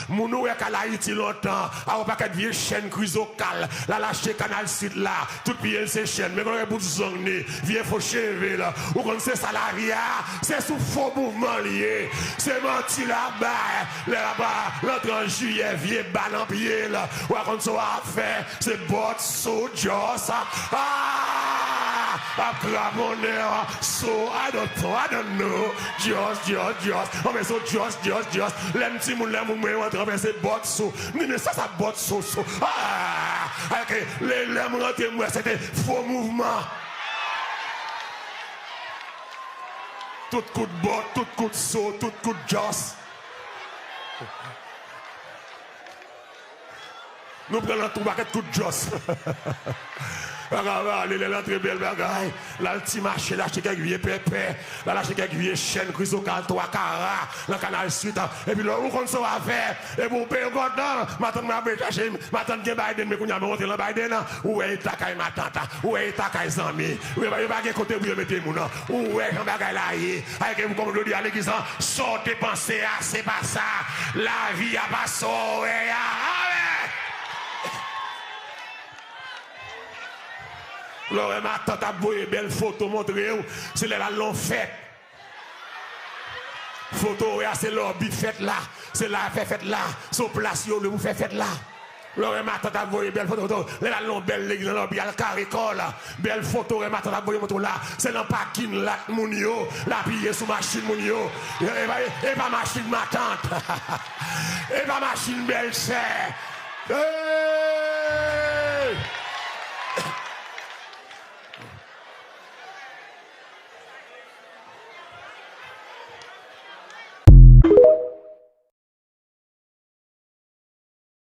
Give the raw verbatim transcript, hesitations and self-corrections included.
Moun ou wè k al Ayiti lontan, a yon pakèt vye chèn krizokal, l al achte Kanal Street la, tout pye l se chèn, men konn gen bout zong li, vye fo cheve l, ou konn se sa lavi a, se sou fo mouvman l ye, se manti l ap bay, lè l ap al antre an jiyè, vye ba nan pye l, w a konn sa w ap fè, se bòt so, jòs, ah, ap kraponnen, so, I don't know, I don't know, jòs, jòs, jòs, anben so, jòs, jòs, jòs, lè m timoun, lè moun mwen yo antre, anben se bòt so, m di, men sa, sa bòt so, so, ah, ok, lè, lè m rantre, m wè se te fo mouvman. Tout kout bòt, tout kout so, tout kout jòs. Nou pran nan tou pakèt kout jòs. Bagay, lè l antre bèl bagay. L al ti mache, l achte kèk vye pèpè. L al achte kèk vye chèn, krizokal, twa kara, nan Kanal Street. Epi lè ou konn sa w a fè. Epi ou peye kontan. Matant mwen ap vin chache m. Matant gen Biden, men kounye a mwen monte nan Biden. Ou wè eta kay matant. Ou wè eta kay zanmi. Ou wè yo pa gen kote pou yo mete moun. Ou wè jan bagay la ye. Ayike pou kòm jodi a legliz lan, sa w te panse a, se pa sa. Lavi a pa sa w wè a. Amèn! Lè w wè matant ap voye bèl foto montre w, se lè l al nan fèt. Foto w wè a, se lè w bi fèt la. Se la fè fèt la. Se yon plas yo lwe pou fè fèt la. Lè w wè matant ap voye bèl foto, foto, lè l al nan bèl legliz, nan lòbi al kare kò l. Bèl foto w wè matant ap voye montre w la. Se nan pakin lat moun yo, l apiye sou machin moun yo. E, e pa, e pa machin matant. E pa machin bèlsè. Hey!